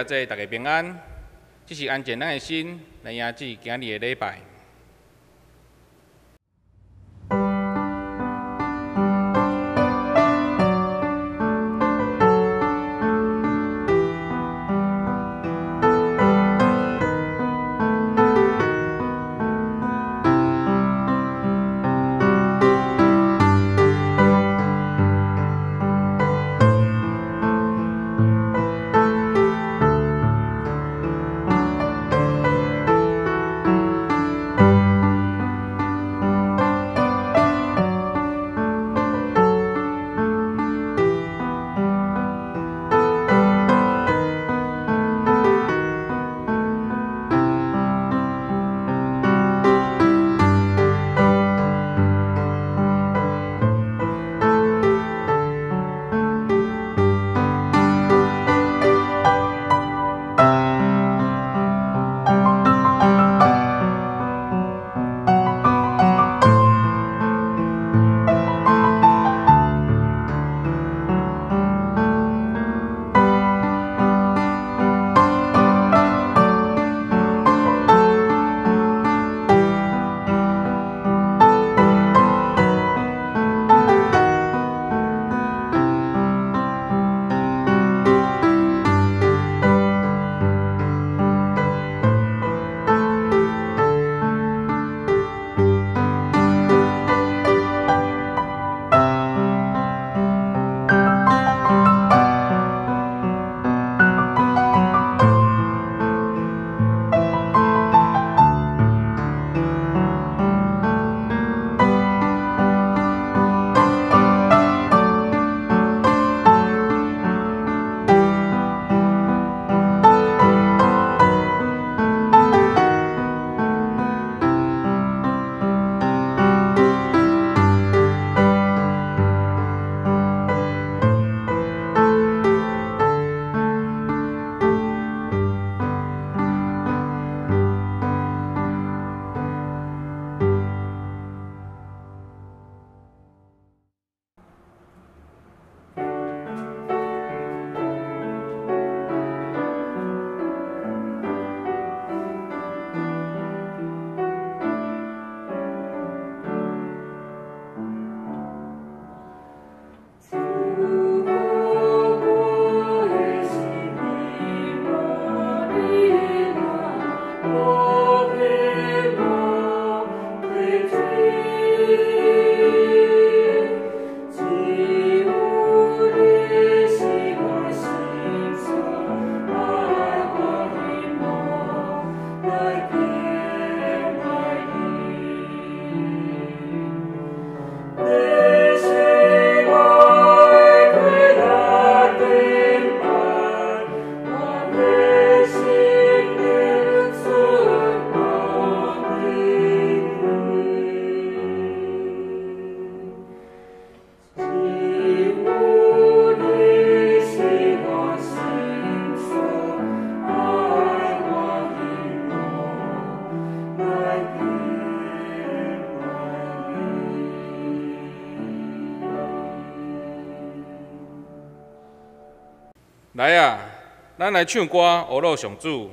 兄姊，大家平安。這是安靜咱的心來迎接今日的禮拜。來啊，咱來唱歌，呵咾上主；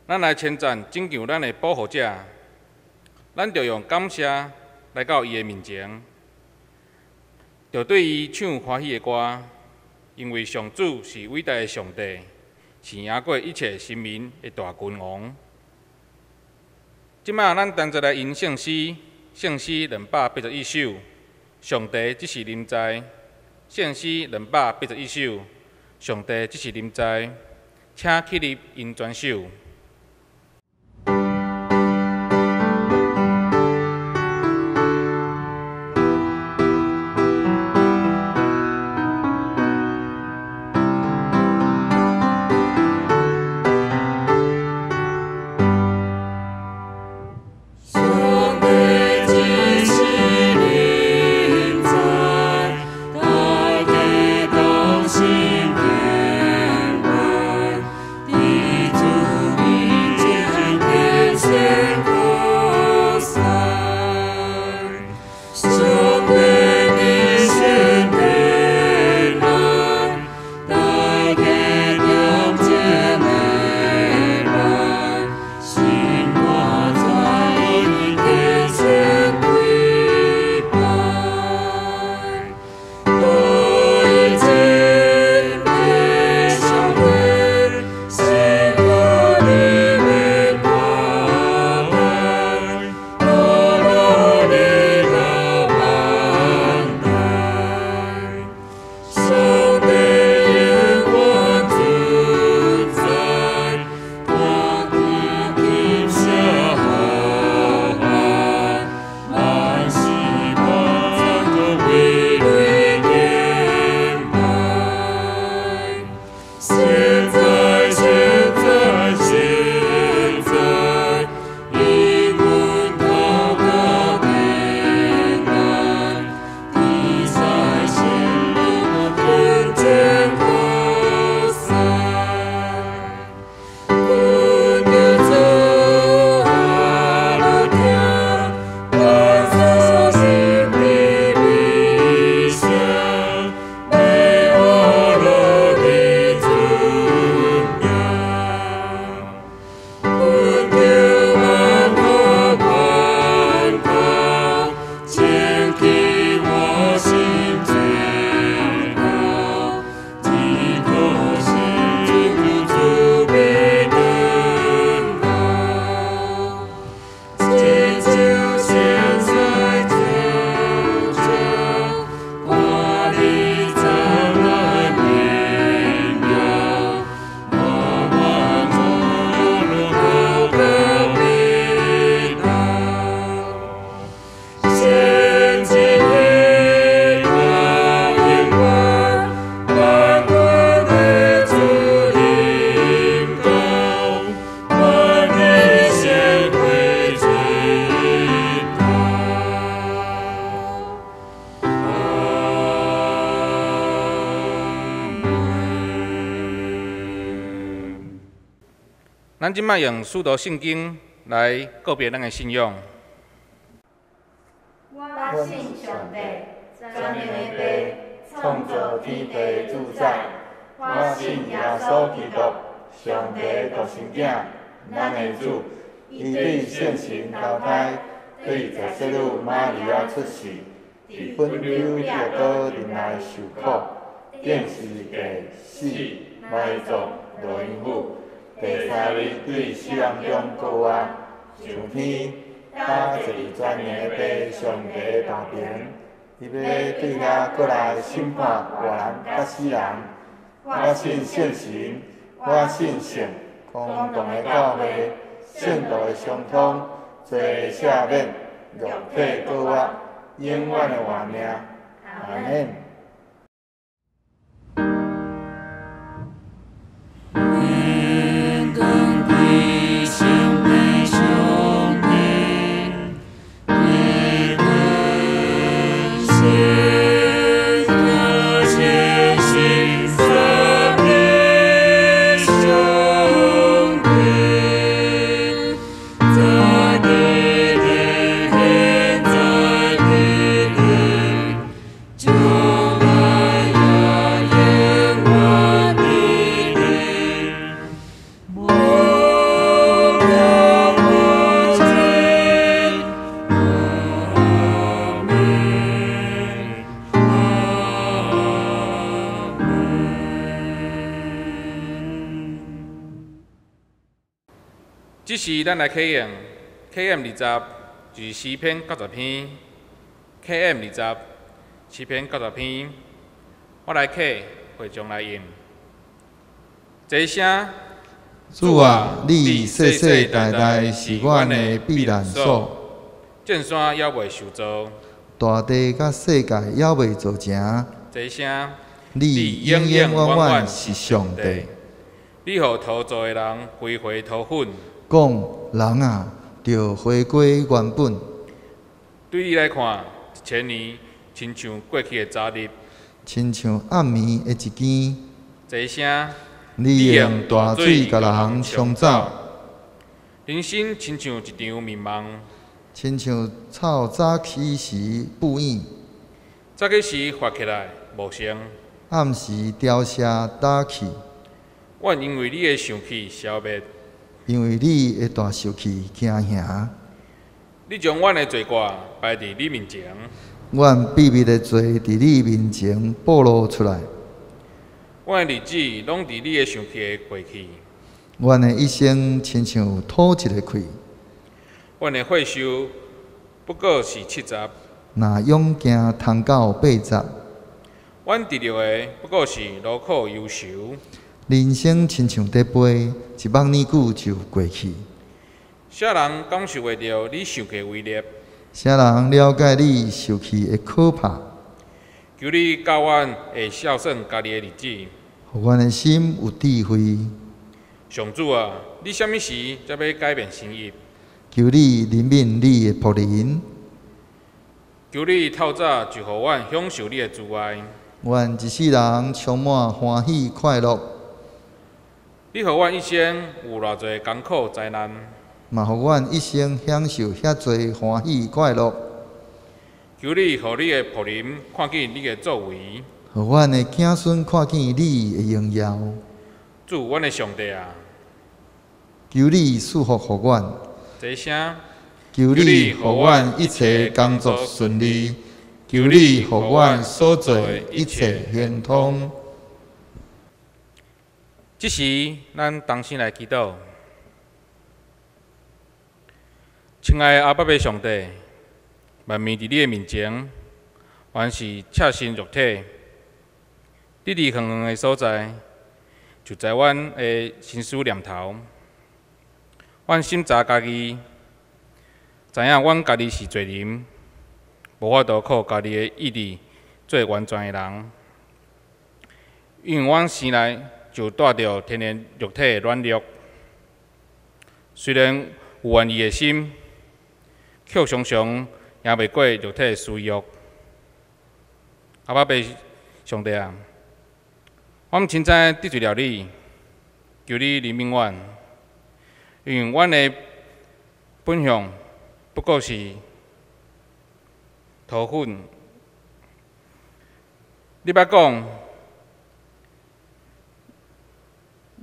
咱來稱讚拯救咱的保護者。咱著用感謝來到伊的面前，著對伊唱歡喜的歌，因為上主是偉大的上帝，是贏過一切神明的大君王。這擺咱同齊來吟聖詩，聖詩281首，上帝這是臨在。聖詩281首。上帝這是臨在，請起立吟全首。主。咱這擺用使徒聖經來告別咱的信仰。我信上帝，全能的父，創造天地的主宰。我信耶穌基督，上帝獨生囝，咱的主。伊對聖神投胎，對十聖女瑪利亞出世，佇本丟彼拉多忍耐受苦，釘十字架死，埋葬，落陰府，第三日對死人中復活，上天，搭坐佇全能的父上帝大爿，伊欲對遐閣來審判活人佮死人。我信聖神，我信聖公同的教會，聖徒的相通，罪赦免，肉體復活，永遠的活命。阿們。這時，咱來啟用 KM 20，就是詩篇90篇。KM 20，詩篇90篇，我來啟，會眾來應。齊聲。主啊，你世世代代是阮的避難所。眾山猶未受造。大地佮世界猶未造成。齊聲。你永永遠遠是上帝。你予陶造的人歸回塗粉。講人啊，著回歸原本。對你來看，一千年親像過去的昨日，親像暗暝的一更。齊聲。你用大水共人沖走。人生親像一場眠夢，親像草早起時布影。早起時發起來無剩。暗時凋謝焦去。阮因為你的生氣消滅。因為你的大受氣驚嚇。你將阮的罪過擺佇你面前。阮秘密的罪佇你面前暴露出來。阮的日子攏佇你的生氣的過去。阮的一生親像吐一个氣。阮的歲壽不過是70。若勇健通到80。阮得著的不過是勞苦憂愁。人生親像佇飛，一目爾久就過去。啥人感受會著你生氣的威力？啥人了解你受氣的可怕？求你教阮會數算家己的日子，予阮的心有智慧。上主啊，你啥物時才欲改變心意？求你憐憫你的僕人。求你透早就予阮享受你的慈愛。願一世人充滿歡喜快樂。你予阮一生有偌濟艱苦災難，嘛予阮一生享受遐濟歡喜快樂。求你予你的僕人看見你的作為，予阮的子孫看見你的榮耀。主，阮的上帝啊！求你賜福予阮。齊聲。求你予阮一切工作順利。求你予阮所做一切亨通。這時，咱同心來祈禱。親愛的阿爸父上帝，萬民佇你的面前，原是赤身肉體，佇離遠遠的所在，就在阮的心思念頭。阮審查家己，知影阮家己是罪人，無法度靠家己的意志做完全的人，因為阮生來就帶著天然肉體的軟弱，雖然有願意的心，卻常常贏袂過肉體的私欲。阿爸父上帝啊，阮凊知得罪了你，求你憐憫阮，因為阮的本相不過是塗粉。你捌講，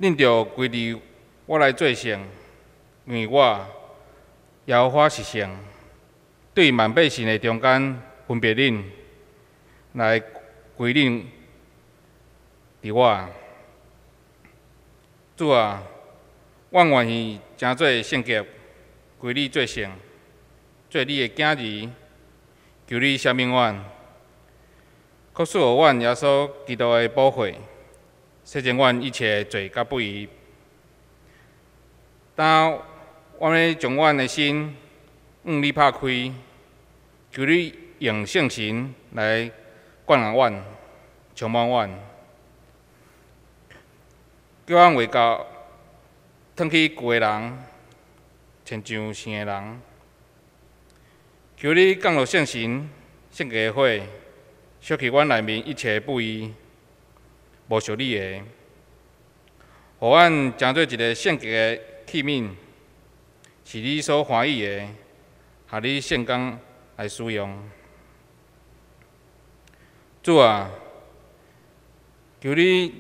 恁著歸佇我來做聖，因為我耶和華是聖，對萬百姓的中間分別恁，來歸恁佇我。主啊，阮願意成做聖潔，歸你做聖，做你的囝兒，求你赦免阮，閣賜予阮耶穌基督的寶血，洗淨阮一切的罪佮不義。當阮欲將阮的心向你拍開，求你用聖神來灌灌阮，充滿阮，叫阮會到褪去舊的人，穿上新的人。求你降落聖神、聖潔的火，燒去阮內面一切的不義、無屬你的，予阮成做一个聖潔的器皿，是你所歡喜的，予你聖工來使用。主啊，求你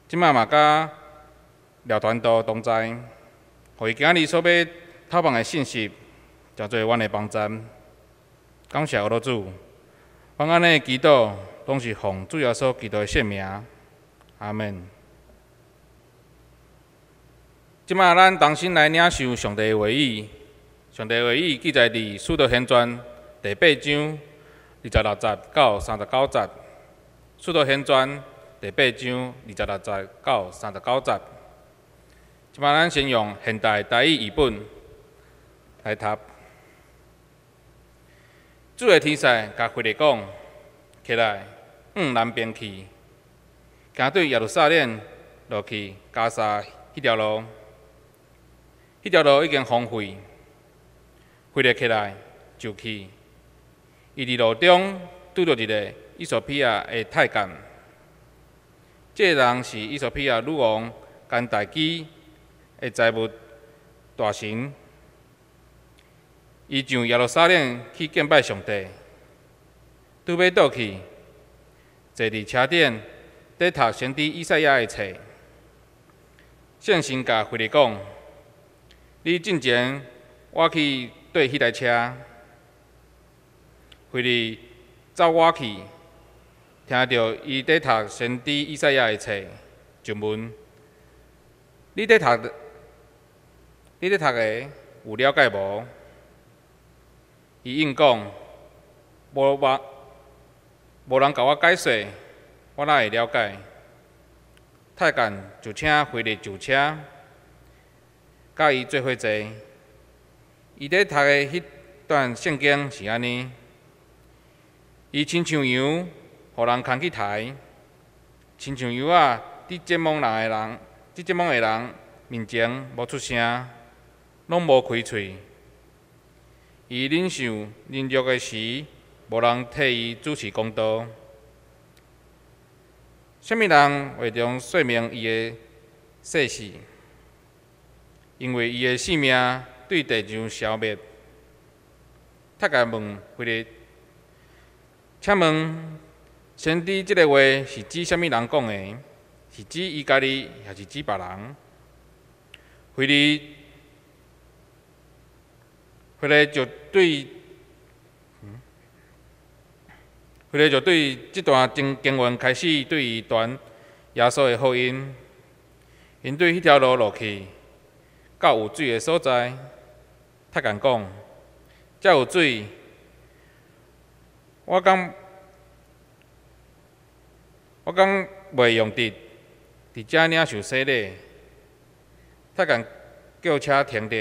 這擺嘛佮廖傳道同在，予伊今仔日所欲透放的信息，成做阮的幫助。感謝阿主，阮按呢祈禱，攏是奉主耶穌基督的聖名。阿門。這擺咱同心來領受上帝的話語。上帝的話語記載佇《使徒行傳》第八章26節到39節。《使徒行傳》第八章26節到39節。這擺咱先用現代台語譯本來讀。主的天使共腓力講：起來，向南邊去，行對耶路撒冷落去迦薩彼條路。彼條路已經荒廢。腓力起來就去。伊佇路中拄著一个伊索比亞的太監。這个人是伊索比亞女王甘大基的財務大臣。伊上耶路撒冷去敬拜上帝，拄欲倒去，坐佇車頂，佇讀先知以賽亞的冊。聖神共腓力講：你進前，倚去對彼台車。腓力走倚去，聽著伊佇讀先知以賽亞的冊，就問：你佇讀的有了解無？伊應講：無人共我解說，我哪會了解？太監就請腓力上車，佮伊做伙坐。伊佇讀的彼段聖經是按呢：伊親像羊，予人牽去刣，親像羊仔佇剪毛人的人，佇剪毛的人面前無出聲，攏無開喙。伊忍受凌辱的時，無人替伊主持公道。啥物人會當算明伊的世事？因為伊的性命對地上消滅。太監問腓力：請問先知這个話是指啥物人講的？是指伊家己，抑是指別人？腓力就對這段經經文開始對伊傳耶穌的福音。𪜶對彼條路落去，到有水的所在，太監講：遮有水，我敢袂用得佇遮領受洗禮？太監叫車停著，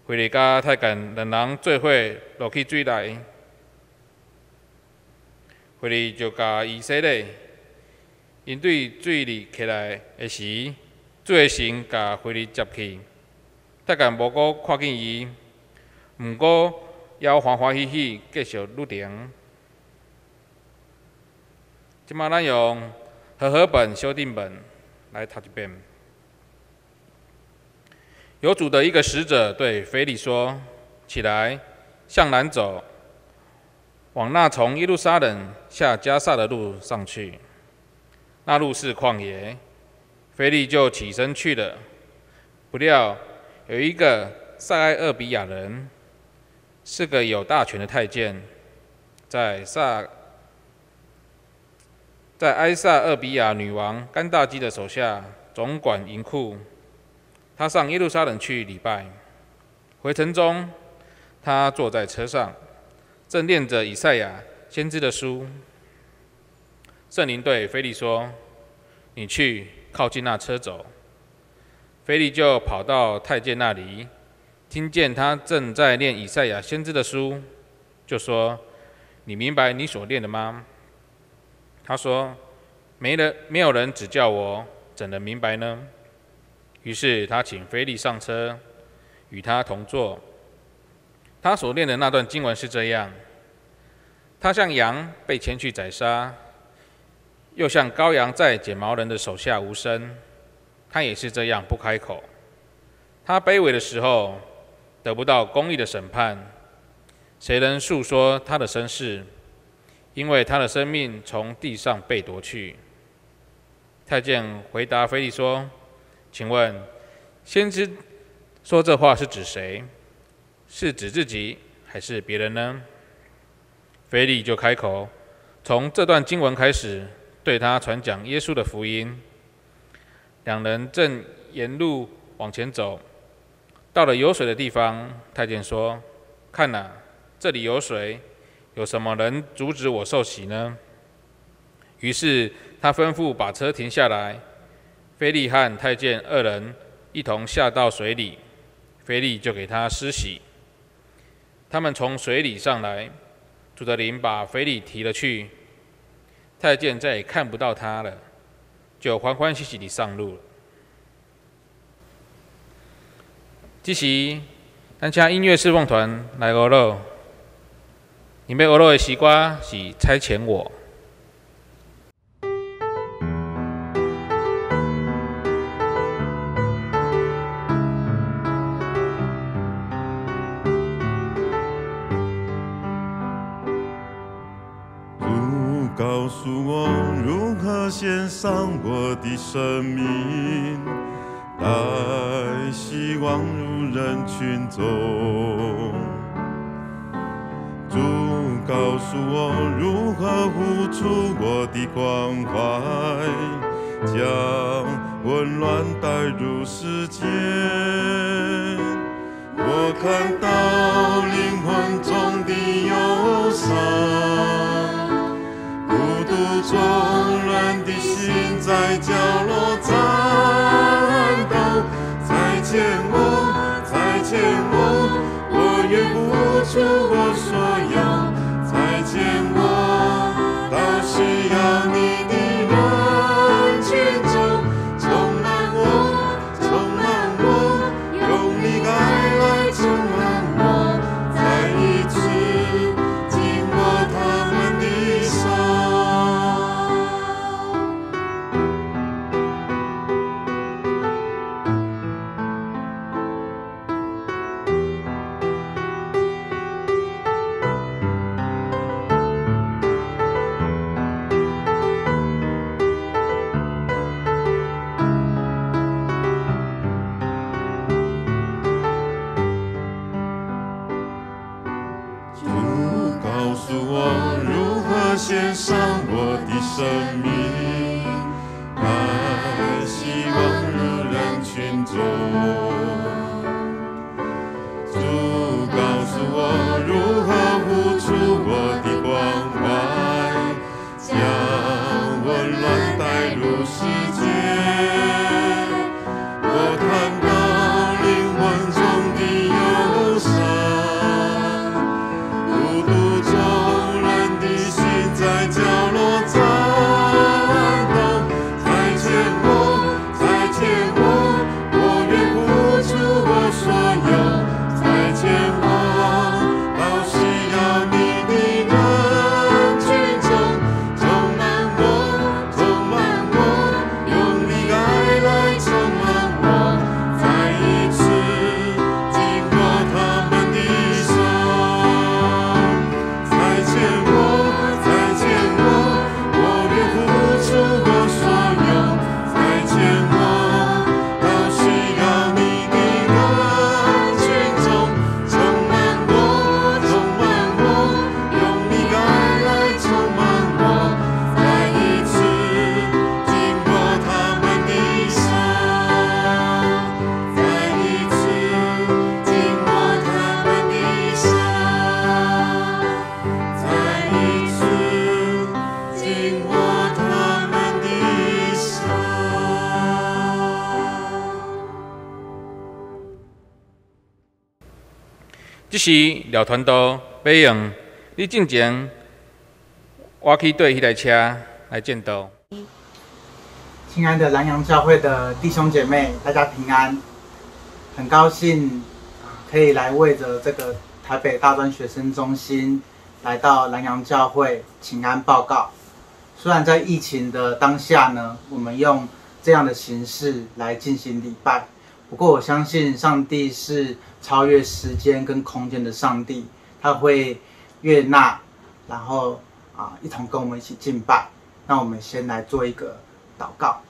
腓力佮太監兩人做伙落去水內，腓力就共伊洗禮。𪜶對水裡起來的時，主的神共腓力接去，太監無閣看見伊，毋過猶歡歡喜喜繼續旅程。這擺咱用和合本修訂本來讀一遍。有主的一个使者对腓利说：“起来，向南走，往那从耶路撒冷下迦萨的路上去。那路是旷野。”腓利就起身去了。不料有一个撒埃俄比亚人，是个有大权的太监，在埃撒俄比亚女王甘大基的手下，总管银库。他上耶路撒冷去礼拜，回程中，他坐在车上，正念着以赛亚先知的书。圣灵对腓利说：“你去靠近那车走。”腓利就跑到太监那里，听见他正在念以赛亚先知的书，就说：“你明白你所念的吗？”他说：“没有人指教我，怎能明白呢？”于是他请腓利上车，与他同坐。他所念的那段经文是这样：他像羊被牵去宰杀，又像羔羊在剪毛人的手下无声，他也是这样不开口。他卑微的时候得不到公义的审判，谁能述说他的身世？因为他的生命从地上被夺去。太监回答腓利说：“请问，先知说这话是指谁？是指自己还是别人呢？”腓利就开口，从这段经文开始，对他传讲耶稣的福音。两人正沿路往前走，到了有水的地方，太监说：“看哪，这里有水，有什么能阻止我受洗呢？”于是他吩咐把车停下来。腓利和太监二人一同下到水里，腓利就给他施洗。他们从水里上来，主的灵把腓利提了去，太监再也看不到他了，就欢欢喜喜地上路了。这时，咱请音乐侍奉团来学乐。𪜶欲学乐的诗歌是《差遣我》。告诉我如何献上我的生命，带希望入人群中。主告诉我如何付出我的关怀，将温暖带入世间。我看到灵魂中的忧伤，孤独中人的心在角落颤抖。差遣我，差遣我，我愿付出我所有。差遣我到需要你的人群中，充满我，充满我，用你爱来充满我，再一次紧握他们的手。主告诉我如何献上我的生命，带希望入人群中。主告诉我如何付出我的关怀，将温暖带入世间。我看到灵魂中的忧伤，孤独中人的心在角落颤这时廖传道欲用你进前，我去缀彼台车来证道。亲爱的南洋教会的弟兄姐妹，大家平安！很高兴可以来为着这个台北大专学生中心来到南洋教会请安报告。虽然在疫情的当下呢，我们用这样的形式来进行礼拜，不过我相信上帝是超越时间跟空间的上帝，他会悦纳，然后一同跟我们一起敬拜。那我们先来做一个祷告。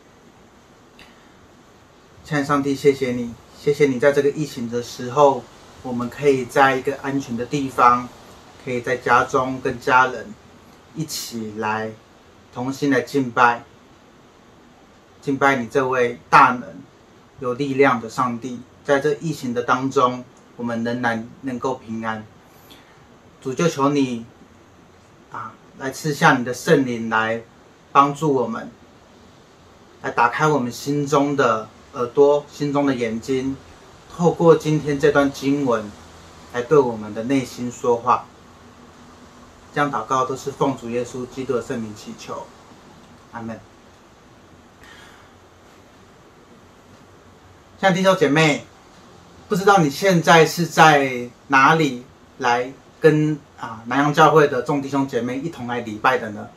亲爱的上帝，谢谢你，谢谢你在这个疫情的时候，我们可以在一个安全的地方，可以在家中跟家人一起来同心来敬拜，敬拜你这位大能有力量的上帝。在这疫情的当中，我们仍然能够平安。主，就求你来赐下你的圣灵来帮助我们，来打开我们心中的耳朵、心中的眼睛，透过今天这段经文来对我们的内心说话。这样祷告都是奉主耶稣基督的圣名祈求，阿们。像弟兄姐妹，不知道你现在是在哪里来跟南洋教会的众弟兄姐妹一同来礼拜的呢？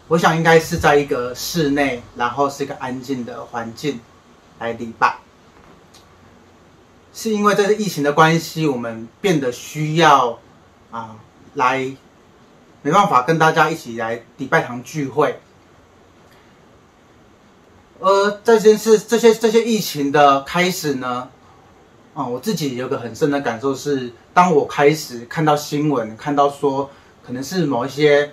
我想应该是在一个室内，然后是一个安静的环境来礼拜。是因为这是疫情的关系，我们变得需要来没办法跟大家一起来礼拜堂聚会。而这件事，这些疫情的开始呢，我自己有个很深的感受是，当我开始看到新闻，看到说可能是某一些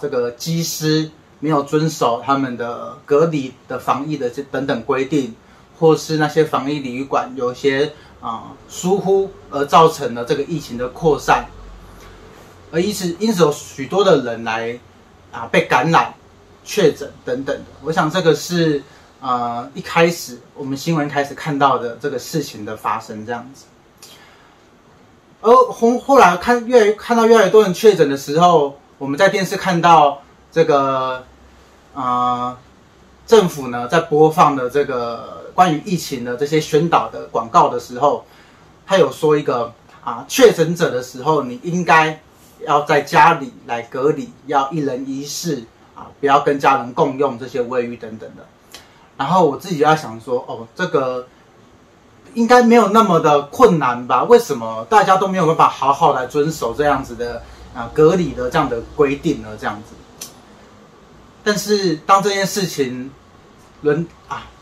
这个机师没有遵守他们的隔离的防疫的这等等规定，或是那些防疫旅馆有些疏忽而造成了这个疫情的扩散，而因此有许多的人来被感染、确诊等等的。我想这个是一开始我们新闻开始看到的这个事情的发生这样子。而后来看到越来越多人确诊的时候，我们在电视看到这个政府呢在播放的这个关于疫情的这些宣导的广告的时候，他有说一个确诊者的时候，你应该要在家里来隔离，要一人一室不要跟家人共用这些卫浴等等的。然后我自己就在想说，哦，这个应该没有那么的困难吧？为什么大家都没有办法好好来遵守这样子的隔离的这样的规定呢？这样子。但是当这件事情轮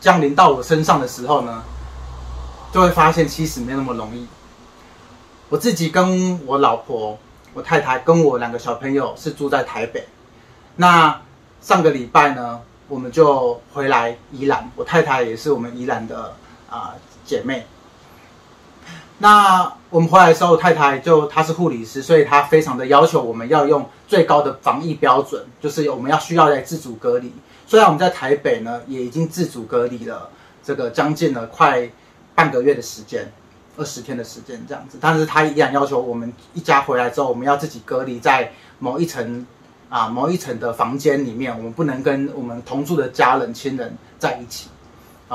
降临到我身上的时候呢，就会发现其实没那么容易。我自己跟我老婆、我太太跟我两个小朋友是住在台北。那上个礼拜呢，我们就回来宜兰，我太太也是我们宜兰的姐妹。那我们回来的时候，太太就她是护理师，所以她非常的要求我们要用最高的防疫标准，就是我们要需要来自主隔离。虽然我们在台北呢，也已经自主隔离了这个将近了快半个月的时间，20天的时间这样子，但是他依然要求我们一家回来之后，我们要自己隔离在某一层的房间里面，我们不能跟我们同住的家人亲人在一起，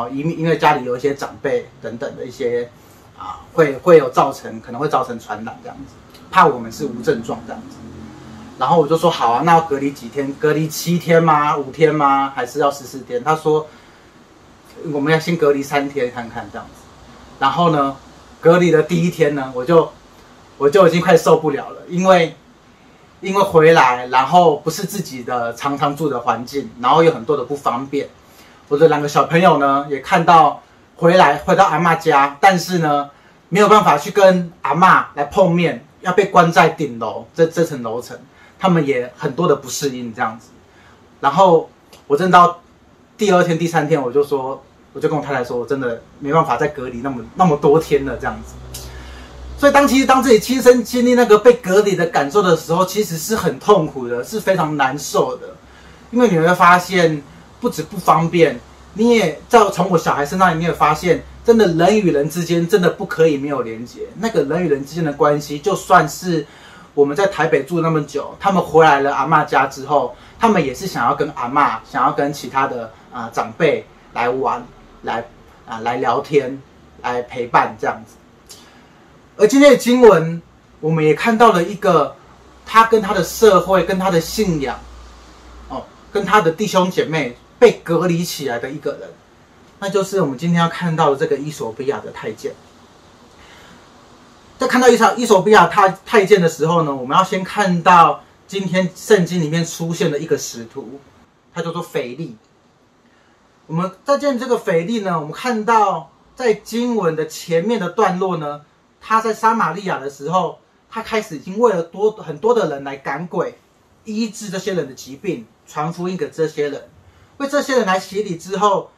因为家里有一些长辈等等的一些会有造成可能会造成传染这样子，怕我们是无症状这样子。然后我就说好啊，那要隔离几天？隔离7天吗？5天吗？还是要14天？他说我们要先隔离3天看看这样子。然后呢，隔离的第一天呢，我就已经快受不了了，因为回来，然后不是自己的常常住的环境，然后有很多的不方便。我的两个小朋友呢，也看到回来回到阿嬷家，但是呢，没有办法去跟阿嬷来碰面，要被关在顶楼这层楼层，他们也很多的不适应这样子。然后我真到第二天、第三天，我就跟我太太说，我真的没办法再隔离那么那么多天了这样子。所以其实当自己亲身经历那个被隔离的感受的时候，其实是很痛苦的，是非常难受的，因为你会发现不止不方便，你也在从我小孩身上，你也发现，真的人与人之间真的不可以没有连结。那个人与人之间的关系，就算是我们在台北住那么久，他们回来了阿嬷家之后，他们也是想要跟阿嬷，想要跟其他的长辈来玩，来聊天，来陪伴这样子。而今天的经文，我们也看到了一个他跟他的社会、跟他的信仰，跟他的弟兄姐妹被隔离起来的一个人，那就是我们今天要看到的这个衣索比亚的太监。在看到衣索比亚太监的时候呢，我们要先看到今天圣经里面出现的一个使徒，他叫做腓利。我们再见这个腓利呢，我们看到在经文的前面的段落呢，他在撒玛利亚的时候，他开始已经为了很多的人来赶鬼，医治这些人的疾病，传福音给这些人，为这些人来洗礼之后，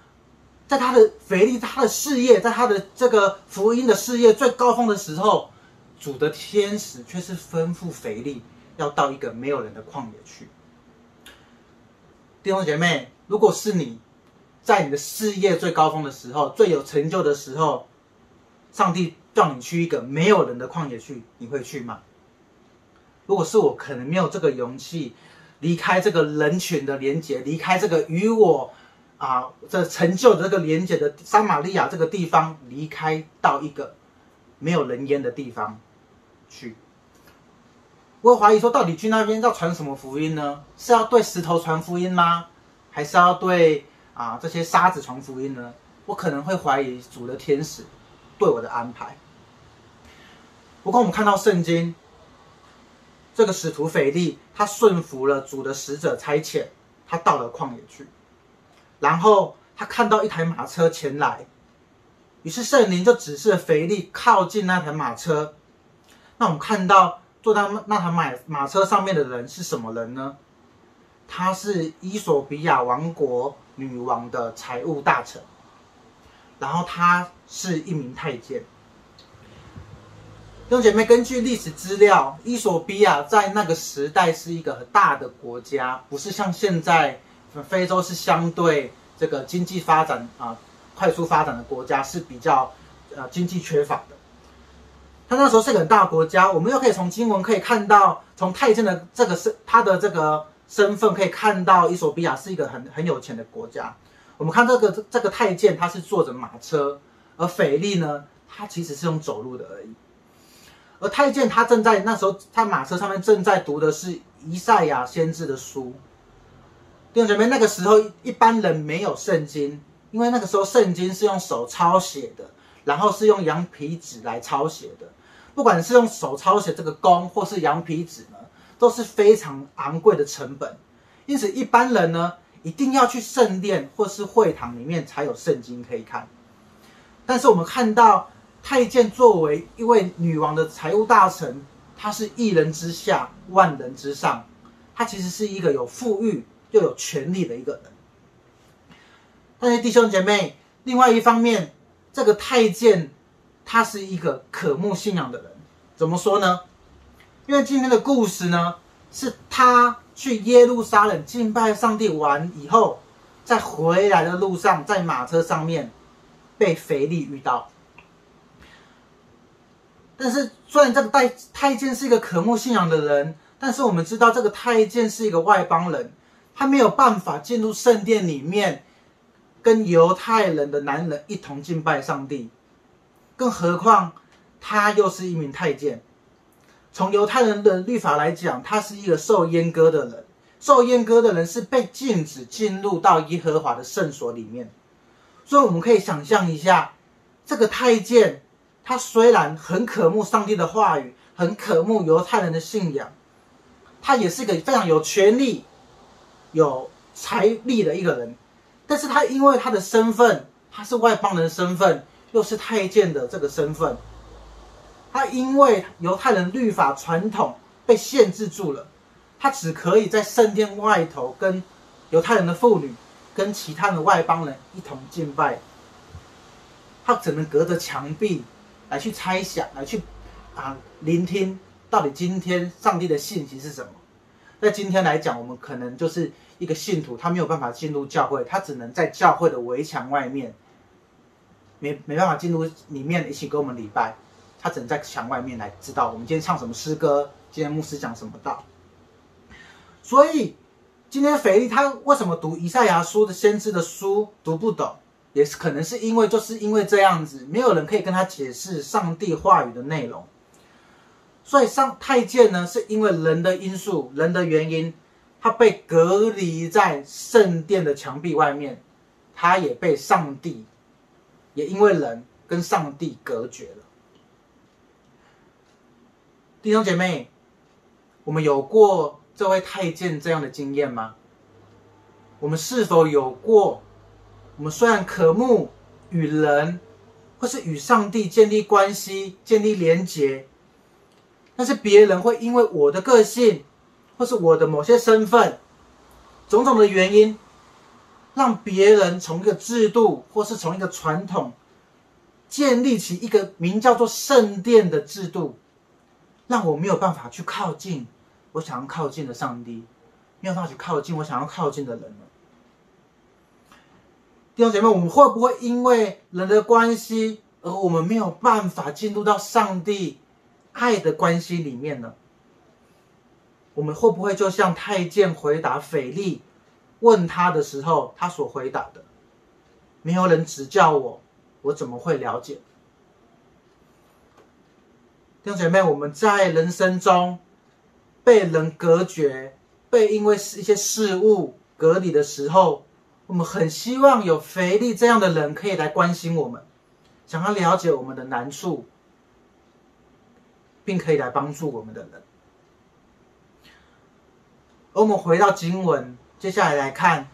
在他的腓利，他的事业，在他的这个福音的事业最高峰的时候，主的天使却是吩咐腓利要到一个没有人的旷野去。弟兄姐妹，如果是你在你的事业最高峰的时候，最有成就的时候，上帝叫你去一个没有人的旷野去，你会去吗？如果是我，可能没有这个勇气离开这个人群的连结，离开这个与我这成就的这个连结的撒玛利亚这个地方，离开到一个没有人烟的地方去。我怀疑说，到底去那边要传什么福音呢？是要对石头传福音吗？还是要对这些沙子传福音呢？我可能会怀疑主的天使对我的安排。不过我们看到圣经，这个使徒腓利，他顺服了主的使者差遣，他到了旷野去，然后他看到一台马车前来，于是圣灵就指示腓利靠近那台马车。那我们看到坐在那台马车上面的人是什么人呢？他是衣索比亚王国女王的财务大臣，然后他是一名太监。弟兄姐妹，根据历史资料，衣索比亚在那个时代是一个很大的国家，不是像现在非洲是相对这个经济发展快速发展的国家，是比较经济缺乏的。他那时候是个很大的国家，我们又可以从经文可以看到，从太监的这个他的这个身份可以看到，衣索比亚是一个很有钱的国家。我们看这个太监，他是坐着马车，而腓利呢，他其实是用走路的而已。而太监他正在那时候，他马车上面正在读的是以赛亚先知的书。弟兄姐妹，那个时候一般人没有圣经，因为那个时候圣经是用手抄写的，然后是用羊皮纸来抄写的。不管是用手抄写这个工，或是羊皮纸呢，都是非常昂贵的成本。因此，一般人呢，一定要去圣殿或是会堂里面才有圣经可以看。但是我们看到太监作为一位女王的财务大臣，他是一人之下，万人之上，他其实是一个有富裕又有权力的一个人。但是弟兄姐妹，另外一方面，这个太监他是一个渴慕信仰的人。怎么说呢？因为今天的故事呢，是他去耶路撒冷敬拜上帝完以后，在回来的路上，在马车上面被腓利遇到。但是虽然这个太监是一个渴慕信仰的人，但是我们知道这个太监是一个外邦人，他没有办法进入圣殿里面跟犹太人的男人一同敬拜上帝，更何况他又是一名太监。从犹太人的律法来讲，他是一个受阉割的人，受阉割的人是被禁止进入到耶和华的圣所里面。所以我们可以想象一下，这个太监他虽然很渴慕上帝的话语，很渴慕犹太人的信仰，他也是个非常有权力、有财力的一个人，但是他因为他的身份，他是外邦人身份，又是太监的这个身份，他因为犹太人律法传统被限制住了，他只可以在圣殿外头跟犹太人的妇女、跟其他的外邦人一同敬拜，他只能隔着墙壁来去猜想，来去聆听到底今天上帝的信息是什么。在今天来讲，我们可能就是一个信徒，他没有办法进入教会，他只能在教会的围墙外面，没办法进入里面一起跟我们礼拜，他只能在墙外面来知道我们今天唱什么诗歌，今天牧师讲什么道。所以今天腓力他为什么读以赛亚书的先知的书读不懂，也是可能是因为就是因为这样子，没有人可以跟他解释上帝话语的内容。所以上太监呢，是因为人的因素、人的原因，他被隔离在圣殿的墙壁外面，他也被上帝，也因为人跟上帝隔绝了。弟兄姐妹，我们有过这位太监这样的经验吗？我们是否有过？我们虽然渴慕与人或是与上帝建立关系、建立连结，但是别人会因为我的个性，或是我的某些身份，种种的原因，让别人从一个制度或是从一个传统，建立起一个名叫做圣殿的制度，让我没有办法去靠近我想要靠近的上帝，没有办法去靠近我想要靠近的人了。弟兄姐妹，我们会不会因为人的关系，而我们没有办法进入到上帝爱的关系里面呢？我们会不会就像太监回答腓力问他的时候，他所回答的：没有人指教我，我怎么会了解？弟兄姐妹，我们在人生中被人隔绝，被因为一些事物隔离的时候，我们很希望有腓力这样的人可以来关心我们，想要了解我们的难处，并可以来帮助我们的人。而我们回到经文，接下来来看，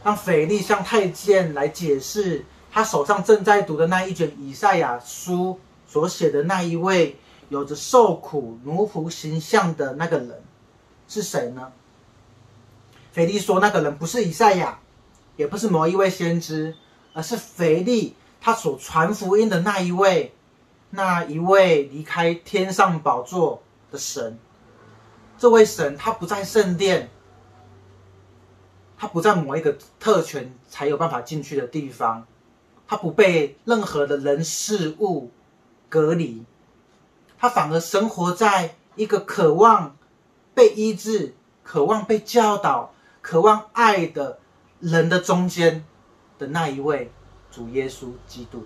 当腓力向太监来解释他手上正在读的那一卷以赛亚书所写的那一位有着受苦奴仆形象的那个人是谁呢？腓力说，那个人不是以赛亚，也不是某一位先知，而是腓力他所传福音的那一位，那一位离开天上宝座的神。这位神他不在圣殿，他不在某一个特权才有办法进去的地方，他不被任何的人事物隔离，他反而生活在一个渴望被医治、渴望被教导、渴望爱的人的中间的那一位主耶稣基督。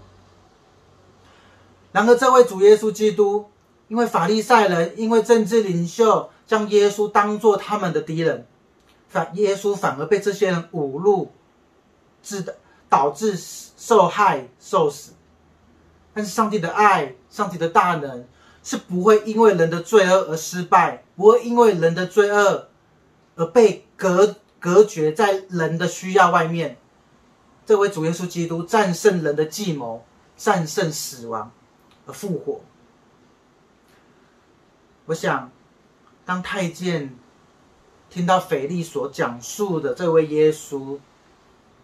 然而这位主耶稣基督，因为法利赛人，因为政治领袖将耶稣当作他们的敌人，耶稣反而被这些人侮辱，导致受害受死。但是上帝的爱，上帝的大能，是不会因为人的罪恶而失败，不会因为人的罪恶而被隔绝在人的需要外面。这位主耶稣基督战胜人的计谋，战胜死亡而复活。我想，当太监听到腓力所讲述的这位耶稣，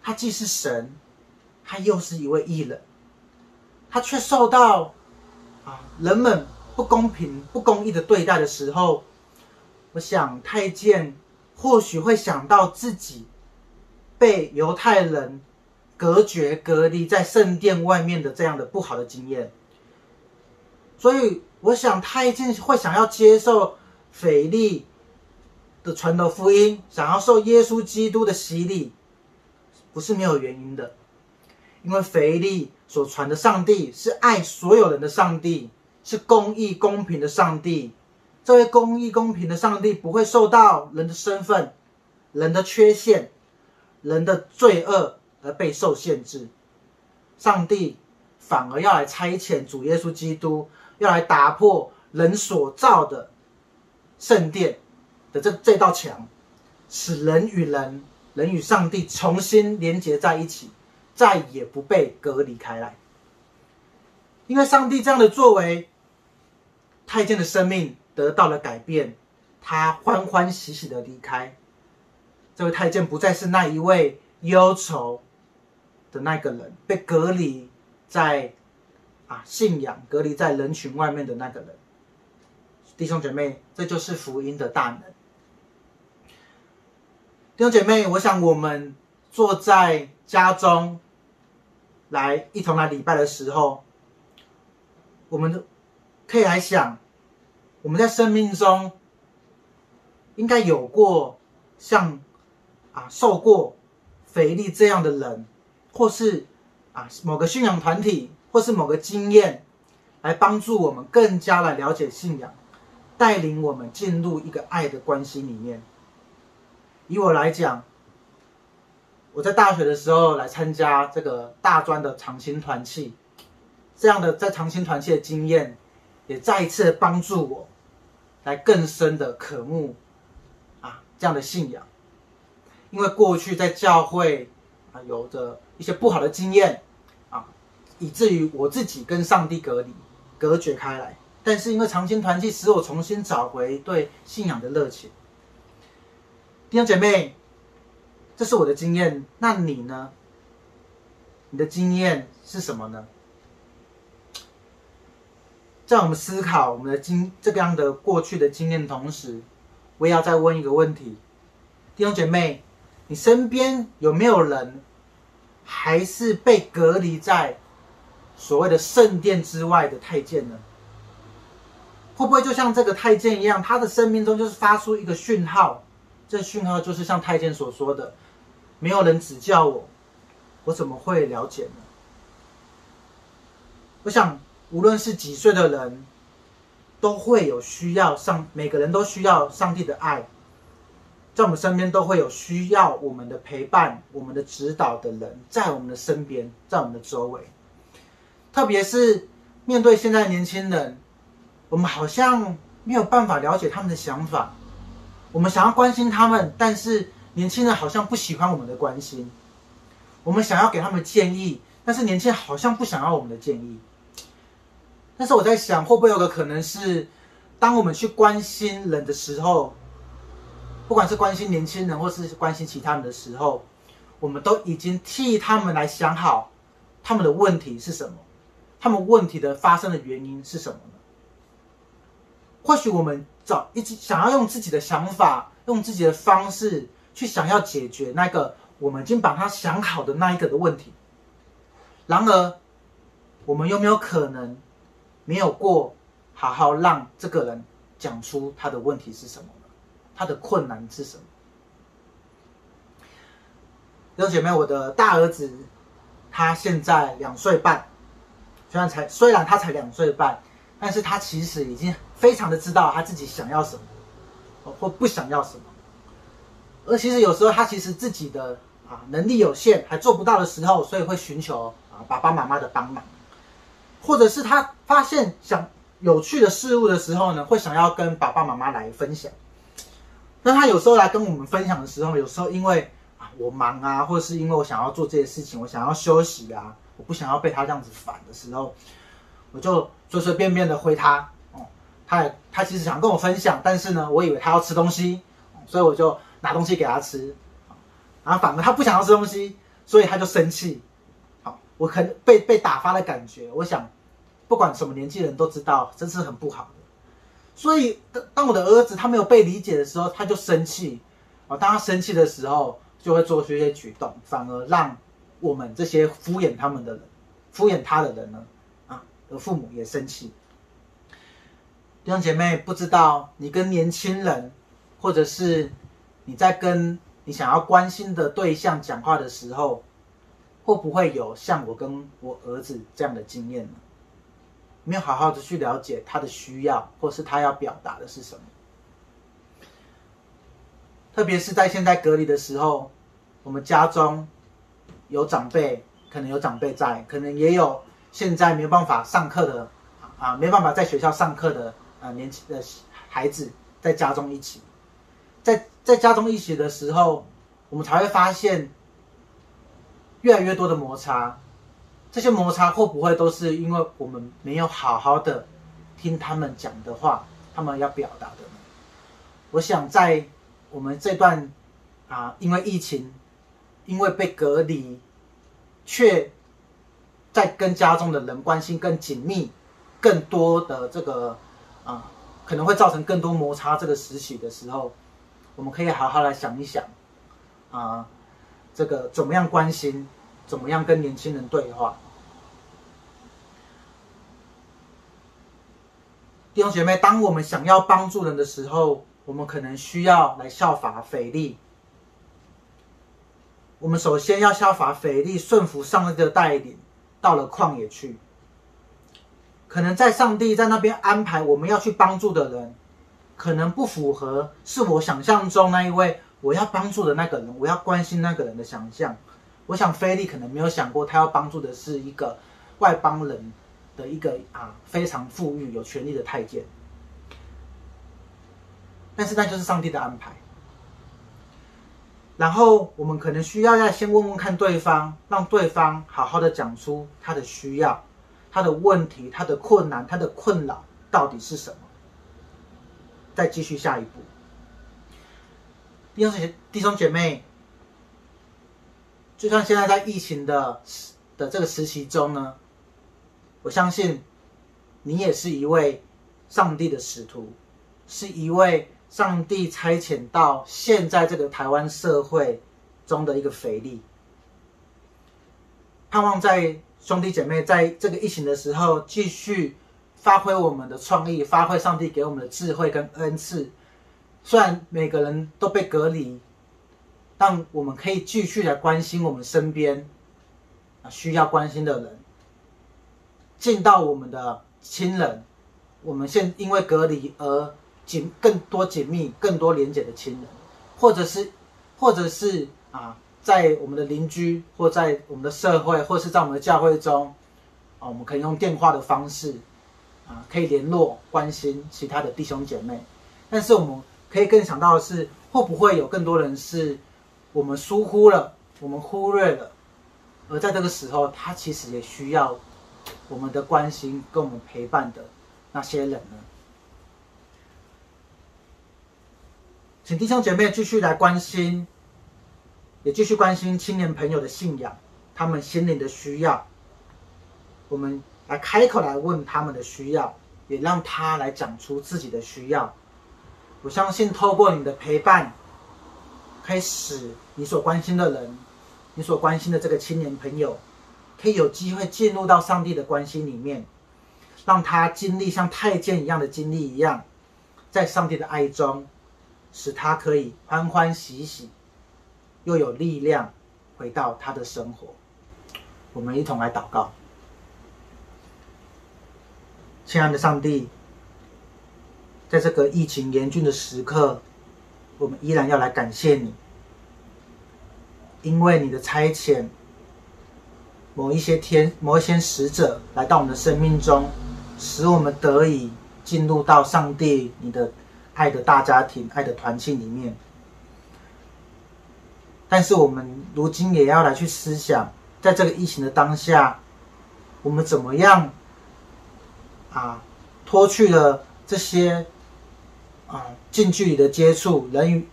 他既是神，他又是一位义人，他却受到人们不公平、不公义的对待的时候，我想太监或许会想到自己被犹太人隔绝、隔离在圣殿外面的这样的不好的经验，所以我想太监会想要接受腓力的传的福音，想要受耶稣基督的洗礼，不是没有原因的。因为腓力所传的上帝是爱所有人的上帝，是公义公平的上帝。这位公义公平的上帝不会受到人的身份、人的缺陷、人的罪恶而被受限制。上帝反而要来差遣主耶稣基督，要来打破人所造的圣殿的这道墙，使人与人、人与上帝重新连结在一起，再也不被隔离开来。因为上帝这样的作为，太监的生命得到了改变，他欢欢喜喜的离开。这位太监不再是那一位忧愁的那个人，被隔离在信仰隔离在人群外面的那个人。弟兄姐妹，这就是福音的大能。弟兄姐妹，我想我们坐在家中来一同来礼拜的时候，我们可以来想，我们在生命中应该有过像受过腓力这样的人，或是某个信仰团体，或是某个经验，来帮助我们更加来了解信仰，带领我们进入一个爱的关系里面。以我来讲，我在大学的时候来参加这个大专的长青团契，这样的在长青团契的经验，也再一次帮助我来更深的渴慕这样的信仰。因为过去在教会有着一些不好的经验以至于我自己跟上帝隔离、隔绝开来。但是因为长青团契，使我重新找回对信仰的热情。弟兄姐妹，这是我的经验，那你呢？你的经验是什么呢？在我们思考我们的这样的过去的经验同时，我也要再问一个问题：弟兄姐妹，你身边有没有人还是被隔离在所谓的圣殿之外的太监呢？会不会就像这个太监一样，他的生命中就是发出一个讯号？这讯号就是像太监所说的，没有人指教我，我怎么会了解呢？我想，无论是几岁的人，都会有需要上，每个人都需要上帝的爱，在我们身边都会有需要我们的陪伴、我们的指导的人，在我们的身边，在我们的周围。特别是面对现在年轻人，我们好像没有办法了解他们的想法。我们想要关心他们，但是年轻人好像不喜欢我们的关心。我们想要给他们建议，但是年轻人好像不想要我们的建议。但是我在想，会不会有个可能是，当我们去关心人的时候，不管是关心年轻人或是关心其他人的时候，我们都已经替他们来想好他们的问题是什么，他们问题的发生的原因是什么呢？或许我们早一直想要用自己的想法，用自己的方式去想要解决那个我们已经把它想好的那一个的问题。然而，我们有没有可能没有过好好让这个人讲出他的问题是什么呢？他的困难是什么？弟兄姐妹，我的大儿子他现在2岁半，虽然他才2岁半，但是他其实已经非常的知道他自己想要什么，或不想要什么。而其实有时候他其实自己的能力有限，还做不到的时候，所以会寻求爸爸妈妈的帮忙，或者是他发现想有趣的事物的时候呢，会想要跟爸爸妈妈来分享。那他有时候来跟我们分享的时候，有时候因为我忙啊，或者是因为我想要做这些事情，我想要休息啊，我不想要被他这样子烦的时候，我就随随便便的回他。他其实想跟我分享，但是呢，我以为他要吃东西，所以我就拿东西给他吃，然后反而他不想要吃东西，所以他就生气。好，我可能被打发的感觉，我想不管什么年纪的人都知道，这是很不好的。所以当我的儿子他没有被理解的时候，他就生气。当他生气的时候，就会做出一些举动，反而让我们这些敷衍他们的人、敷衍他的人呢，的父母也生气。弟兄姐妹，不知道你跟年轻人，或者是你在跟你想要关心的对象讲话的时候，会不会有像我跟我儿子这样的经验呢？没有好好的去了解他的需要，或是他要表达的是什么。特别是在现在隔离的时候，我们家中有长辈，可能有长辈在，可能也有现在没有办法上课的没办法在学校上课的年轻的孩子在家中一起，在家中一起的时候，我们才会发现越来越多的摩擦。这些摩擦会不会都是因为我们没有好好的听他们讲的话，他们要表达的呢？我想在我们这段因为疫情，因为被隔离，却在跟家中的人关系更紧密、更多的这个可能会造成更多摩擦这个时期的时候，我们可以好好来想一想，这个怎么样关心，怎么样跟年轻人对话。弟兄姐妹，当我们想要帮助人的时候，我们可能需要来效法腓力。我们首先要效法腓力，顺服上帝的带领，到了旷野去。可能在上帝在那边安排我们要去帮助的人，可能不符合是我想象中那一位我要帮助的那个人，我要关心那个人的想象。我想腓力可能没有想过，他要帮助的是一个外邦人的一个非常富裕有权力的太监，但是那就是上帝的安排。然后我们可能需要要先问问看对方，让对方好好的讲出他的需要、他的问题、他的困难、他的困扰到底是什么，再继续下一步。弟兄姐妹，就像现在在疫情的这个时期中呢，我相信你也是一位上帝的使徒，是一位上帝差遣到现在这个台湾社会中的一个腓力。盼望在兄弟姐妹在这个疫情的时候，继续发挥我们的创意，发挥上帝给我们的智慧跟恩赐。虽然每个人都被隔离，但我们可以继续来关心我们身边需要关心的人，进到我们的亲人，我们现因为隔离而更多紧密、更多连结的亲人，或者是在我们的邻居，或在我们的社会，或是在我们的教会中，我们可以用电话的方式可以联络关心其他的弟兄姐妹。但是我们可以更想到的是，会不会有更多人是我们疏忽了，我们忽略了，而在这个时候，他其实也需要我们的关心跟我们陪伴的那些人呢？请弟兄姐妹继续来关心，也继续关心青年朋友的信仰，他们心灵的需要。我们来开口来问他们的需要，也让他来讲出自己的需要。我相信透过你的陪伴，可以使你所关心的人，你所关心的这个青年朋友，可以有机会进入到上帝的关心里面，让他经历像太监一样的经历一样，在上帝的爱中，使他可以欢欢喜喜，又有力量回到他的生活。我们一同来祷告。亲爱的上帝，在这个疫情严峻的时刻，我们依然要来感谢你，因为你的差遣，某一些使者来到我们的生命中，使我们得以进入到上帝你的爱的大家庭、爱的团契里面。但是我们如今也要来去思想，在这个疫情的当下，我们怎么样脱去了这些近距离的接触、人与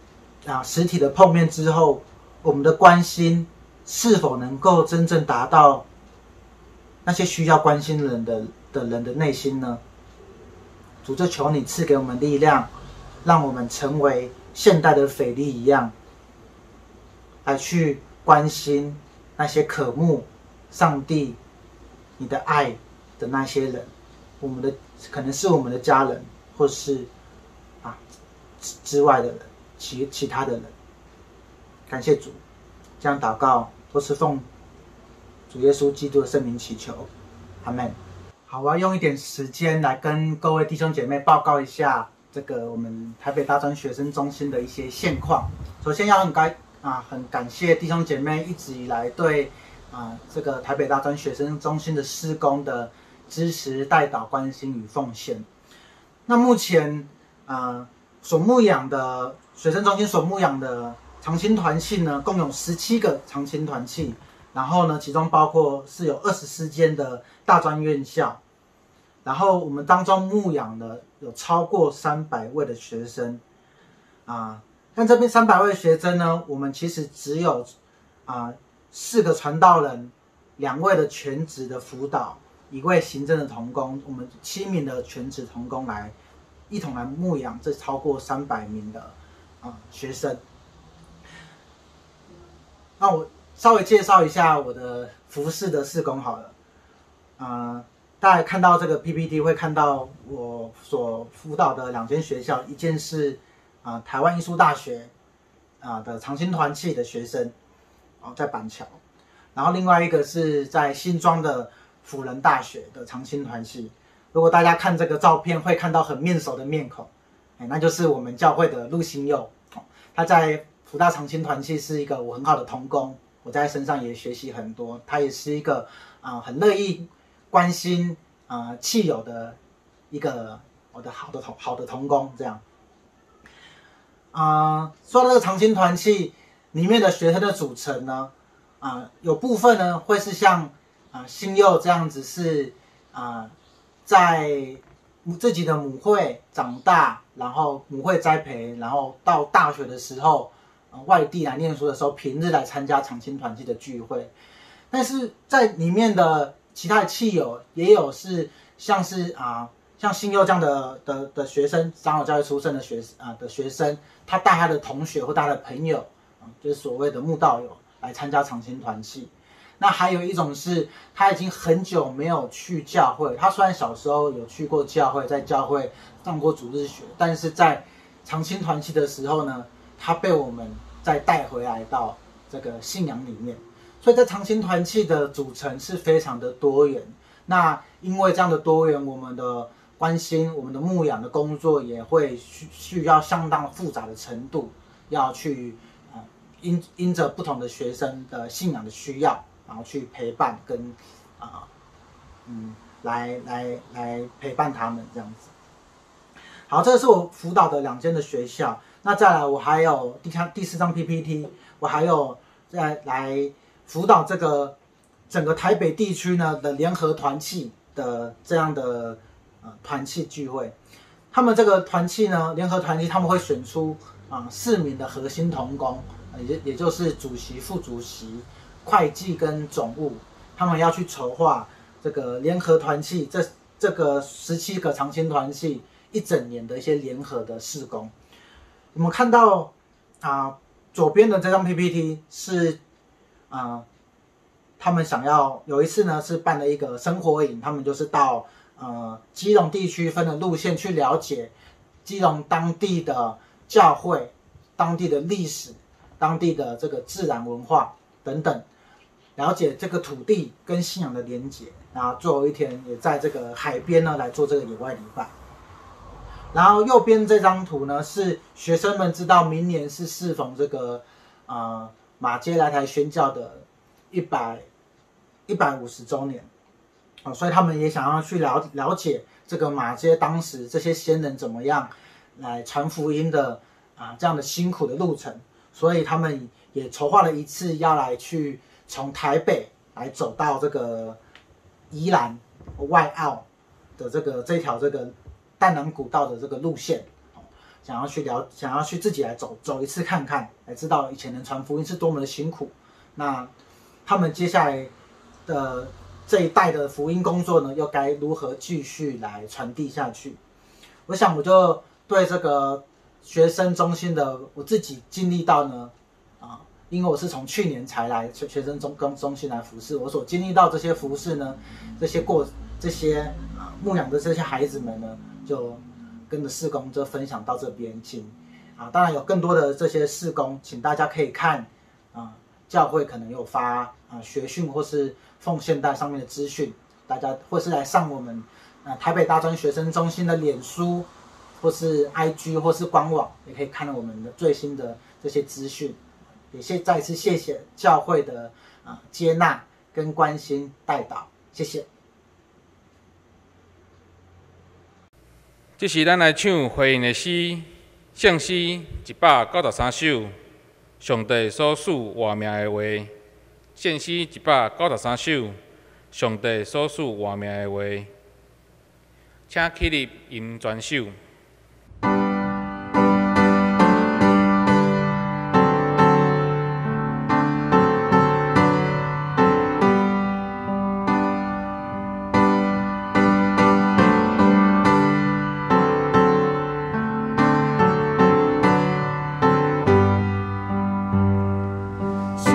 实体的碰面之后，我们的关心是否能够真正达到那些需要关心人的内心呢？主，就求你赐给我们力量，让我们成为现代的腓力一样，来去关心那些渴慕上帝你的爱的那些人，我们的可能是我们的家人，或是之外的人，其他的人。感谢主，这样祷告都是奉主耶稣基督的圣名祈求，阿门。好，我要用一点时间来跟各位弟兄姐妹报告一下这个我们台北大专学生中心的一些现况。首先要很感谢弟兄姐妹一直以来对这个台北大专学生中心的事工的支持、代祷、关心与奉献。那目前所牧养的学生中心所牧养的长青团契呢，共有17个长青团契，然后呢，其中包括是有24间的大专院校，然后我们当中牧养的有超过300位的学生，但这边三百位学生呢，我们其实只有四个传道人，两位的全职的辅导，一位行政的同工，我们7名的全职同工来一同来牧养这超过300名的学生。那我稍微介绍一下我的服事的事工好了。大家看到这个 PPT 会看到我所辅导的两间学校，一间是台湾艺术大学的长青团契的学生，哦，在板桥，然后另外一个是在新庄的辅仁大学的长青团契。如果大家看这个照片，会看到很面熟的面孔，哎，那就是我们教会的陆新佑，他在辅大长青团契是一个我很好的同工，我在他身上也学习很多。他也是一个很乐意关心契友的一个我的好的同工这样。说到这个长青团契里面的学生的组成呢，有部分呢会是像新佑这样子是在自己的母会长大，然后母会栽培，然后到大学的时候，外地来念书的时候，平日来参加长青团契的聚会。但是在里面的其他的契友也有是像是像新佑这样的学生，长老教会出身的学生，他带他的同学或带他的朋友，就是所谓的慕道友来参加长青团契。那还有一种是，他已经很久没有去教会。他虽然小时候有去过教会，在教会上过主日学，但是在长青团契的时候呢，他被我们再带回来到这个信仰里面。所以在长青团契的组成是非常的多元。那因为这样的多元，我们的关心、我们的牧养的工作也会需要相当复杂的程度，要去因着不同的学生的信仰的需要，然后去陪伴跟来陪伴他们这样子。好，这个是我辅导的两间的学校。那再来，我还有第四张 PPT，我还有再来辅导这个整个台北地区呢的联合团契的这样的团契聚会。他们这个团契呢，联合团契他们会选出4名的核心同工，也就是主席、副主席、会计跟总务，他们要去筹划这个联合团契这个17个长青团契一整年的一些联合的事工。我们看到左边的这张 PPT 是他们想要有一次呢是办了一个生活营，他们就是到基隆地区分的路线去了解基隆当地的教会、当地的历史、当地的这个自然文化等等，了解这个土地跟信仰的连结。然后最后一天也在这个海边呢来做这个野外礼拜。然后右边这张图呢是学生们知道明年是适逢这个马偕来台宣教的150周年，所以他们也想要去了解这个马偕当时这些先人怎么样来传福音的这样的辛苦的路程，所以他们也筹划了一次要来去从台北来走到这个宜兰外澳的这条这个淡南古道的这个路线，想要去自己来走走一次看看，来知道以前人传福音是多么的辛苦。那他们接下来的这一代的福音工作呢，又该如何继续来传递下去？我想我就对这个学生中心的我自己经历到呢，因为我是从去年才来学生中心来服侍，我所经历到这些服侍呢，这些牧养的这些孩子们呢，就跟着事工就分享到这边，请当然有更多的这些事工，请大家可以看教会可能有发学讯或是奉献袋上面的资讯，大家或是来上我们台北大专学生中心的脸书或是 IG 或是官网，也可以看到我们的最新的这些资讯。也再次谢谢教会的接纳跟关心带导，谢谢。这时，咱来唱回应的诗，圣诗193首，上帝所赐活命的话。圣诗193首，上帝所赐活命的话，请起立吟全首。上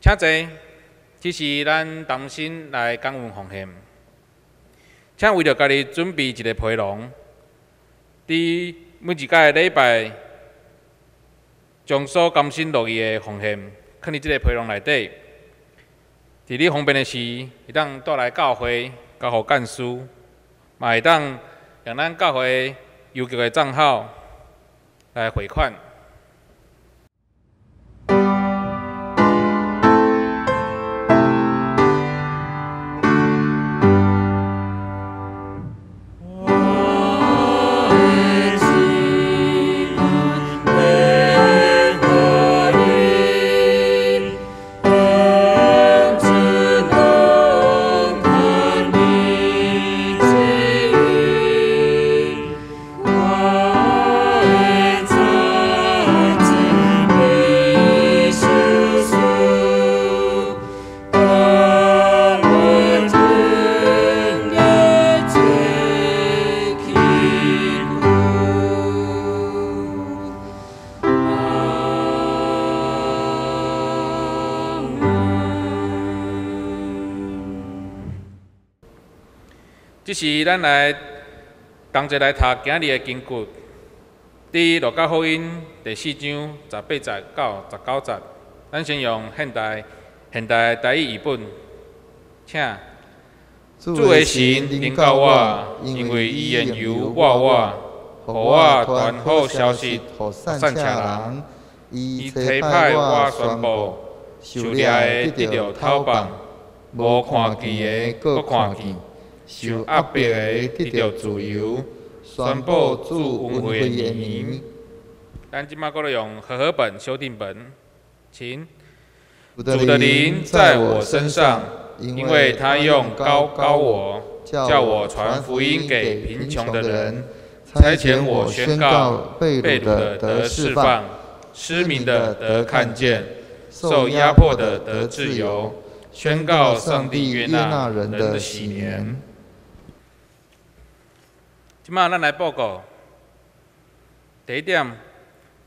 請坐，這是咱同心來感恩奉獻。請為著家己準備一个皮囊，佇每一擺禮拜，將所甘心樂意的奉獻，囥佇這个皮囊內底。佇你方便的時，會當帶來教會交予幹事，嘛會當用咱教會郵局的帳號來匯款。這時，咱來同齊來讀今日的經節，佇路加福音第四章十八節到十九節。咱先用現代台語譯本，請。主的神臨到我，因為伊用油抹我，予我傳好消息予散赤人。伊差派我宣布，受掠的得著釋放，無看見的閣看見。受壓迫的得著自由，宣布主恩惠的年。咱這擺閣來用和合本修訂本，請。主的靈在我身上，因為他用膏膏我，叫我傳福音給貧窮的人，差遣我宣告被擄的得釋放，失明的得看見，受壓迫的得自由，宣告上帝悅納人的喜年。這擺咱來報告。第一點，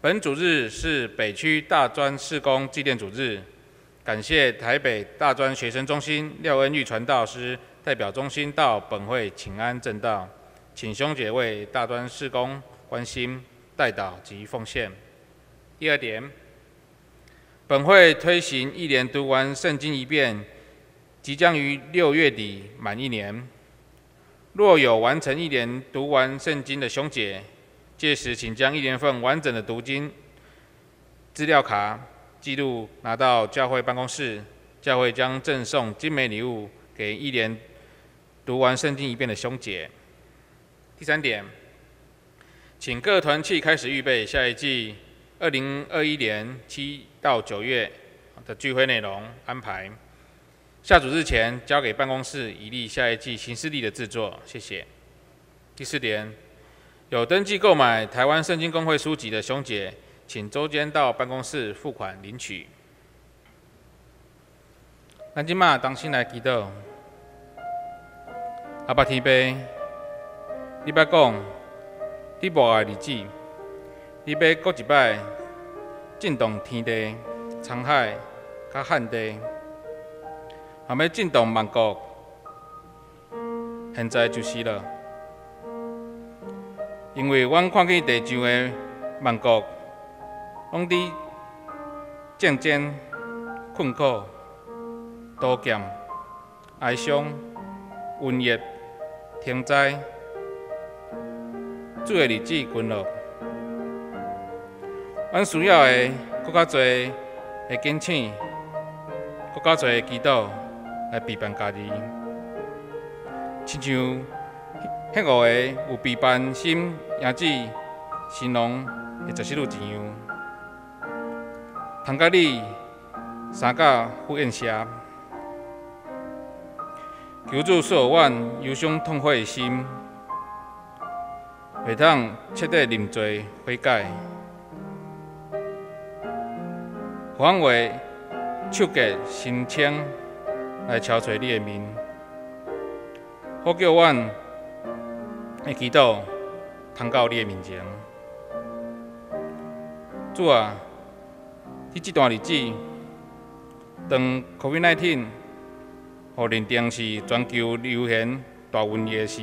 本主日是北區大專事工紀念主日，感謝台北大專學生中心廖恩玉傳道師代表中心到本會請安證道，請兄姐為大專事工關心、代禱及奉獻。第二點，本會推行一年讀完聖經一遍，即將於6月底滿1年。若有完成一年讀完聖經的兄姐，屆時請將1年份完整的讀經資料卡記錄拿到教會辦公室，教會將贈送精美禮物給一年讀完聖經一遍的兄姐。第三點，請各團契開始預備下一季2021年7到9月的聚會內容安排。下主日前交給辦公室，以利下一季行事曆的製作。謝謝。第四點，有登記購買台灣聖經公會書籍的兄姐，請周間到辦公室付款領取。咱這馬同心來祈禱。阿爸天父，你捌講，你無愛日子，你欲閣一擺震動天地、滄海、佮旱地。嘛欲震動萬國，現在就是了。因為阮看見地上的萬國，攏佇戰爭、困苦、刀劍、哀傷、瘟疫、天災，主的日子近了。阮需要的閣較濟的警醒，閣較濟的祈禱來陪伴家己。親像彼五个有陪伴心迎子新郎的十四女一样，通佮你三甲赴宴席。求主赐予阮忧伤痛悔的心，会当彻底认罪悔改，予阮为手洁心清来敲揣你的面，好叫阮的祈祷通到你的面前。主啊，伫这段日子，當 COVID-19 予認定是全球流行大瘟疫時，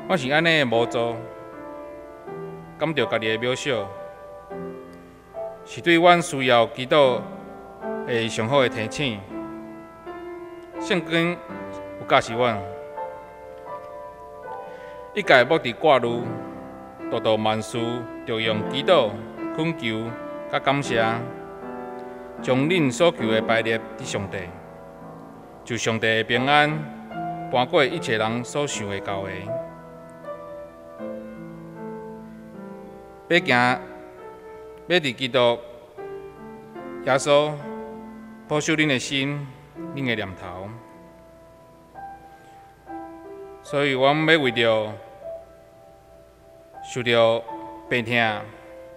阮是按呢無助，感著家己的渺小，是對阮需要祈禱的上好的提醒。聖經有教示阮，一概莫佇掛慮，獨獨萬事著用祈禱、懇求佮感謝，將恁所求的擺列佇上帝，就上帝的平安，搬過一切人所想會到的。欲行，欲佇基督耶穌保守恁的心、恁的念頭。所以，阮欲為著受著病痛、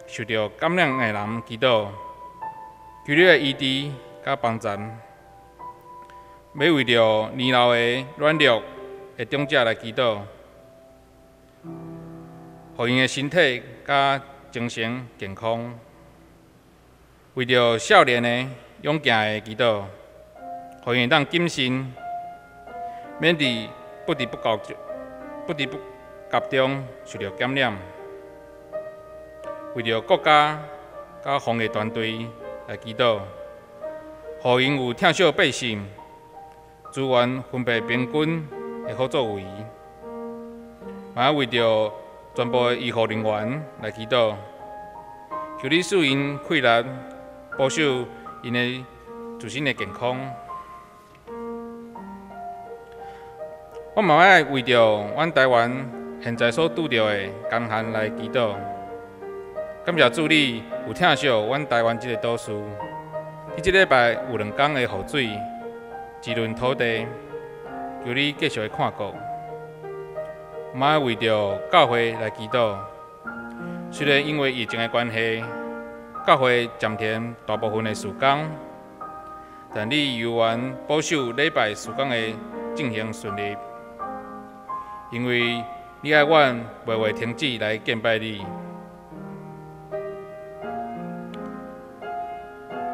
受著感染的人祈禱，求你的醫治佮幫助。欲為著年老的軟弱的長者來祈禱，予𪜶的身體佮精神健康。為著少年的勇健的祈禱，予𪜶會當謹慎，免佇不知不覺、不知不覺中受著感染。為著國家佮防疫團隊來祈禱，予𪜶有疼惜百姓、資源分配平均的好作為。嘛為著全部的醫護人員來祈禱，求你賜𪜶氣力，保守𪜶的自身的健康。我嘛愛為著阮台灣現在所拄著的艱難來祈禱。感謝主你有疼惜阮台灣這个島嶼，佇這禮拜有兩工的雨水滋潤土地，求你繼續的看顧。嘛愛為著教會來祈禱，雖然因為疫情的關係，教會暫停大部分的事工，但你猶原保守禮拜事工的進行順利，因為你愛阮袂會停止來敬拜你，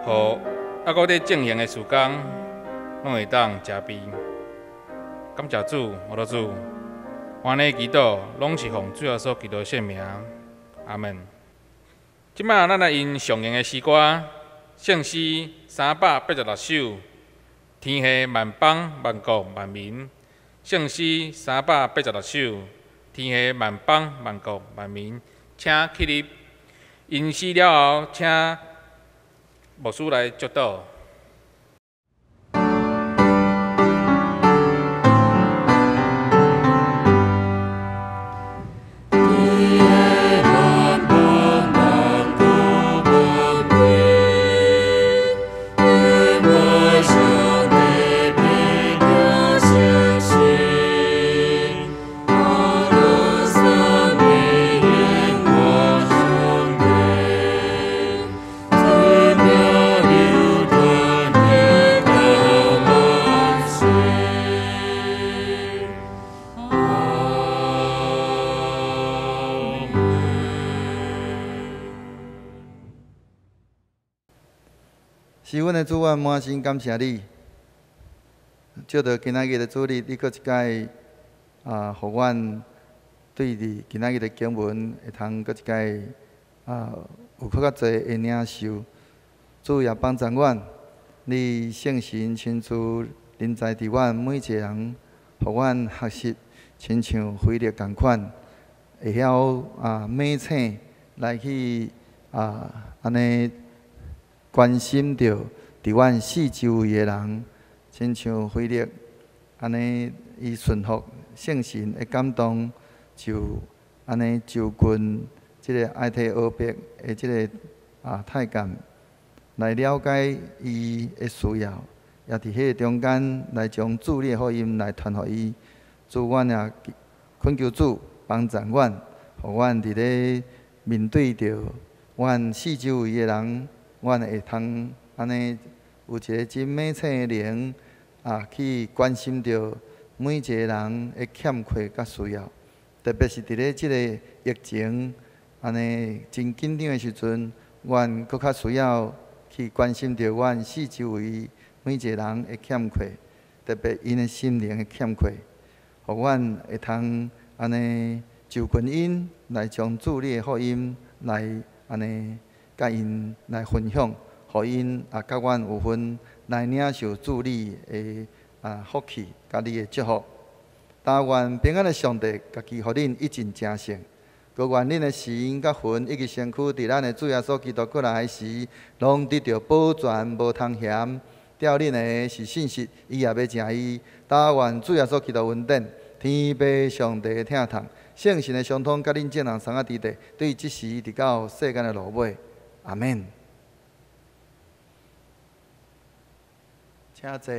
予猶閣佇進行的事工攏會當成備。感謝主，我的主。阮的祈禱攏是奉主耶穌基督聖名，阿門。這擺咱來用上用的詩歌，聖詩386首，天下萬邦萬國萬民。聖詩386首，天下萬邦萬國萬民，請起立。吟詩了後，請牧師來祝禱。是阮的主，阮滿心感謝你。借著今仔日的主日，你閣一擺啊，予阮對佇今仔日的經文會通閣一擺啊，有閣較濟的領受。主也幫助阮，你聖神親自臨在佇阮每一個人，予阮學習，親像腓力仝款，會曉啊，猛醒來去啊，按呢。關心著佇阮四周圍的人，親像腓力按呢，伊順服聖神的感動，就按呢就近這个埃提俄別的這个啊太監來了解伊的需要，也佇彼个中間來將主你的福音來傳予伊。主，阮也懇求主幫助阮，予阮佇咧面對著阮四周圍的人。阮會通按呢有一个真猛醒的靈啊，去關心著每一個人的欠缺佮需要，特別是佇咧這個疫情按呢真緊張的時陣，阮閣較需要去。去關心著阮四周圍每一个人的欠缺，特別𪜶的心靈的欠缺，予阮會通按呢就近𪜶來將主你的福音來按呢共𪜶來分享，予𪜶也佮阮有份來領受主你的福氣佮你的祝福。但願平安的上帝家己予恁一盡成聖，閣願恁的心佮魂以及身軀，佇咱的主耶穌基督閣來時，攏得著保全，無通嫌。吊恁的是信實，伊也欲成伊。但願主耶穌基督恩典，天父上帝的疼痛，聖神的相通，佮恁眾人相佮佇咧，對這時直到世間的落尾。阿門。請坐。